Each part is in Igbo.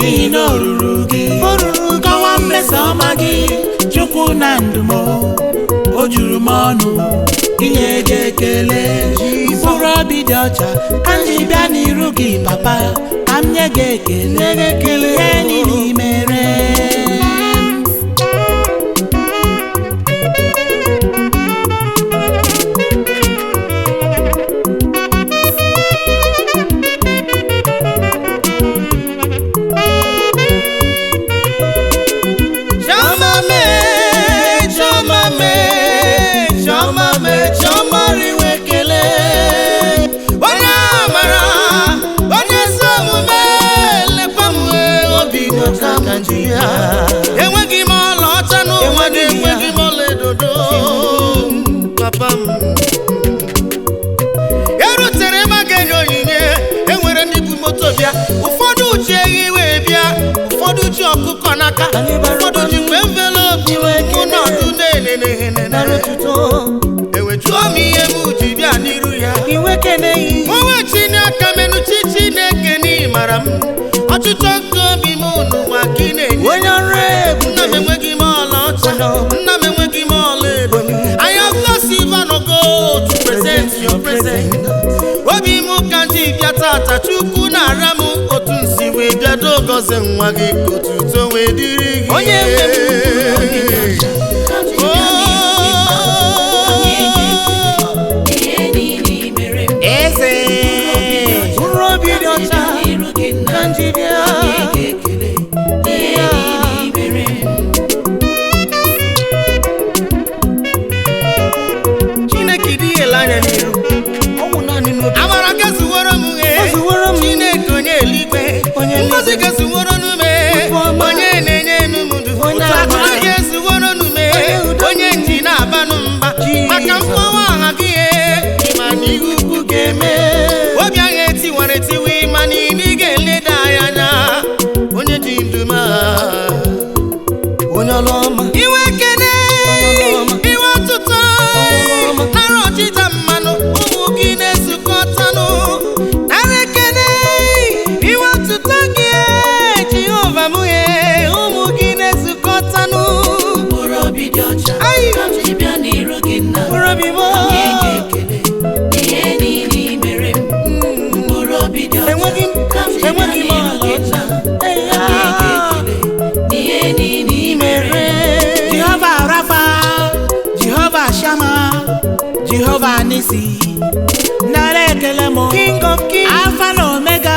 N'ihi na o ruru gị. Kọwa mmeso ọma gị, Chukwu na ndụmọ. O juru m ọnụ inye gị ekele. Mkpụrụ obi dị ọcha ka m ji bịa n'iru gị papa, ka m nye gị ekele. Ihe niile i mere. Chioma mee, Chioma mee, Chioma mee, Chioma riwe ekele. Onye amara, onye ezi omume, lekwa m obi dị ọcha ka m ji ya. Enweghị m ọlaọcha n'ụwa na enweghị m ọlaedo, papa m. Erutere m aga enye onyinye, enwere ndị bu moto bịa, ụfọdụ ji ehi wee bịa, ụfọdụ ji ọkụkọ n'aka, ụfọdụ ji mgbe envelopu mụ nọdụ na-enenenene. Ewejuo m ihe m ji bịa n'iru ya. Mụnwe Chineke menu chi Chineke n'ịmara m, ọchịchọ nke obi m n'ụwa ka ị na-enye. Onye ọrụ ebube. Nna m enweghị m ọlaọcha, nna m enweghị m ọlaedo. I have no silver nor gold to present your present. Obi m ka m ji bịa tata, Chukwu na-ara m otu nsi wee bịa dogozie nwa gị ka otuto wee dịrị gị. Onye nwe m. Eze. Mkpụrụ obi dị ọcha ka m ji bịa. Chineke dị ele anya n'iru. Ọ wụ naanị n'obi. Amara gazuworo m ghe. Gazuworo m. Chineke onye eluigwe. Onye Ngozi eluigwe. gazuworo n'ume. ọma. Onye na-enye enu m ndụ. Onye Otu amara. akụkọ ga-ezuworo n'ume. Onye udo. Onye nji na-abanụ mba. Jizọs. Maka mkpọwa aha gị ịma na ihe ukwu ga-eme. Obi ahụ etiwara etiwa ịma na ị ga-eleda ya anya. Onye ji ndụ m a. Onye ọrụ ọma. Iwe ekene, iwe ọtụtụ, nara ọchịcha mmanụ, ụmụ gị na-ezukọtanụ. Nara ekene, iwe ọtụtụ gị, Jehova m ye, ụmụ gị na-ezukọtanụ. Mkpụrụ obi dị ọcha Ai! ka m ji bịa n'iru gị nna. Mkpụrụ obi m. Nye gị ekele n'ihe niile i mere m. Mkpụrụ obi dị ọcha Enweghị m- ka m ji bịa enweghị m n'iru gị ọlaọcha. nna. Nye gị ekele n'ihe niile i mere m. Jehova Rafa, Jehova Shama, Jehova Nisi, nara ekele m. King of kings. Alfa na Omega,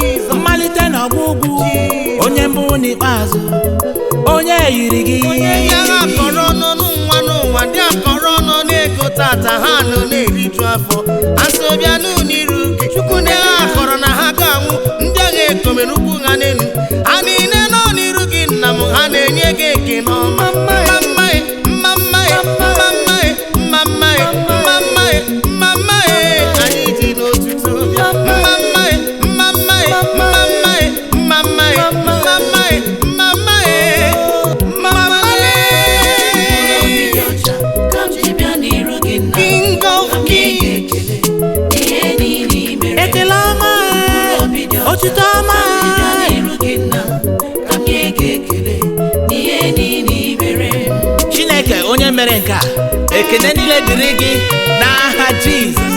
Jesus. mmalite na ọgwụgwụ, Jesus. onye mbụ n'ikpeazụ, onye yiri gị. Ndị agha akọrọ nọ n'ụwa n'ụwa, ndị akọrọ nọ n'ego tata, ha nọ na-eriju afọ. Asọbịa n'iru gị. Chukwu ndị agha akọrọ na ha ga-anwụ, ndị agha ekomere ukwu ha n'elu. Ha niile nọ n'iru gị nna m, ha na-enye gị ekele ọma. Mma mma e, mma mma e, mma mma e, mma mma e, mma mma e, mma mma e, anyị ji n'otuto. Mma mma e, mma mma e, mma mma e, mma mma e, mma mma e, mma mma e, mma mma e. Mkpụrụ obi dị ọcha ka m ji bịa n'iru gị nna. King of Ka m nye gị kings. ekele n'ihe niile i mere m. Ekele ọma, Mkpụrụ obi dị ọcha otuto ọma. ka m ji bịa n'iru gị nna. Ka m nye gị ekele n'ihe niile i mere m. Chineke onye mere nke a, ekele niile dịrị gị n'aha Jizọs.